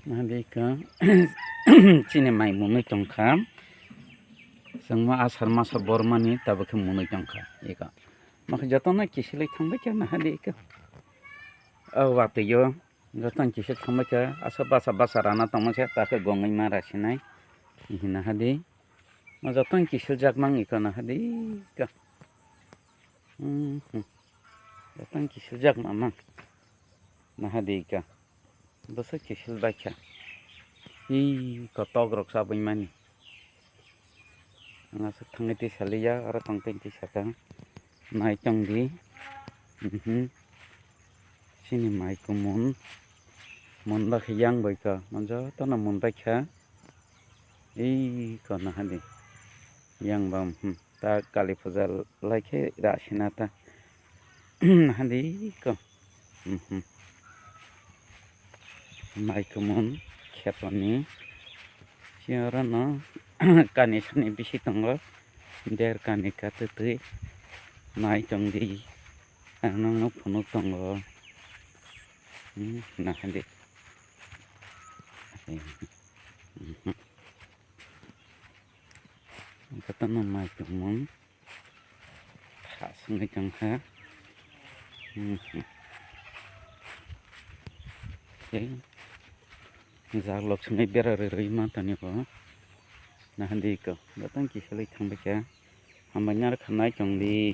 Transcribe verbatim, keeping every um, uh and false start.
Nahadi ka chini mai munui tongkha. Chwngma asar masa bormani tabuk khe munui tongkha. Ika. Makhe jotono kisilwi thangbai kha nahadi ka. O watwi o jotono kisil thangbai kha. Asa basa basa rana tongma se ta khe gongwi ma rasinai. Ihi nahadi. Ma jotono kisil jak mang ika nahadi ka. Hmm, hmm. Jotono kisil jak ma mang. Nahadi ka. Bwswk kisil baikha. Ii, kotok rok sabwi mani. Ang aswk thangwi twi saliya, oro tongtwi twi saka. Nai tongdi. Mhm. Chini mai kumun. Mun bakhe yang bai ka. Mon jotono mun baikha. Ii, ko nahadi. Yang bam, hmm. Ta kali puja lai khe ra sina ta. Nahadi ko. Mhm. Mai kumun khetoni. Siya oro no kani sani bisi tongo. Der kani katwtwi. Nai tongdi. Ang nokno phunuk tongo. Hmm, nahadi. Mhm. Jotono mai tongmung. Tha songwi tongkha. Hmm. Tei jak lok songwi bera rwi rwi ma toni bo. Nahadi ko. Jotono kisalwi thangbai kha. Hambai naro kha nai tongdi.